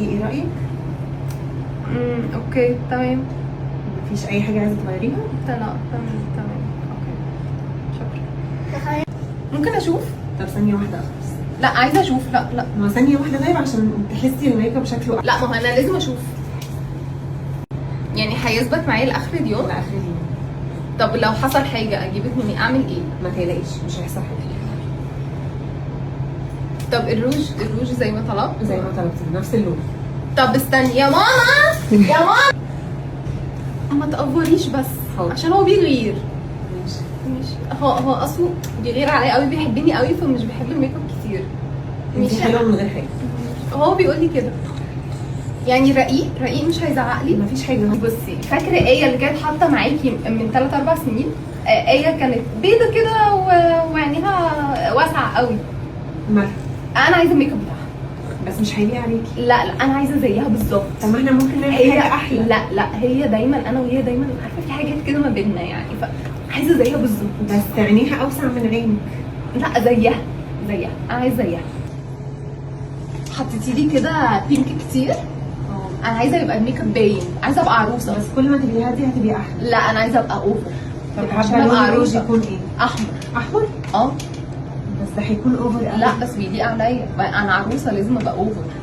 ايه رايك؟ Okay، تمام. مفيش اي حاجة عايزه تغيريها؟ لا، تمام، okay، شكرا. ممكن اشوف؟ طب ثانية واحدة اخلص. لا، عايزه اشوف، لا لا. ما ثانية واحده، طيب عشان تحسي الميك اب شكله. لا، ما هو انا لازم اشوف، يعني هيثبت معايا لاخر اليوم؟ لاخر اليوم. طب لو حصل حاجة اجيبك مني اعمل ايه؟ ما تقلقيش، مش هيحصل حاجه. طب الروج، الروج زي ما طلبت؟ زي ما طلبتي، نفس اللون. طب استني يا ماما، يا ماما، ما تقفريش بس. حاضر. عشان هو بيغير. ماشي. ماشي، هو اصله بيغير عليا قوي، بيحبني قوي، فمش بيحب الميك اب كتير. انت ماشي. حلوة من غير حاجه. هو بيقول لي كده، يعني رقيق رقيق، مش هيزعق لي. مفيش حاجه. بصي، فاكره ايه اللي كانت حاطه معاكي من 3 4 سنين؟ آية كانت بيضة كده وعينيها واسعة قوي. مالها؟ انا عايزه الميك اب بتاعها. بس مش هيليق عليكي. لا لا، انا عايزه زيها بالظبط. طب ما احنا ممكن نعمل هي حاجة احلى. لا لا، هي دايما، انا وهي دايما، عارفه في حاجات كده ما بيننا يعني، فعايزه زيها بالظبط. بس عينيها اوسع من عينك. لا، زيها زيها، انا عايزه زيها. حطيتي لي كده pink كتير. انا عايزه يبقى الميك اب باين، عايزه ابقى عروسه. بس كل ما تبقي هادية هتبقي احلى. لا، انا عايزه ابقى over. طب عشان حابة ابقى لون الروج عروسه. يكون ايه؟ احمر. احمر؟ اه. بس ده هيكون over قوي. لا، بس بيليق عليا، انا عروسه، لازم ابقى over.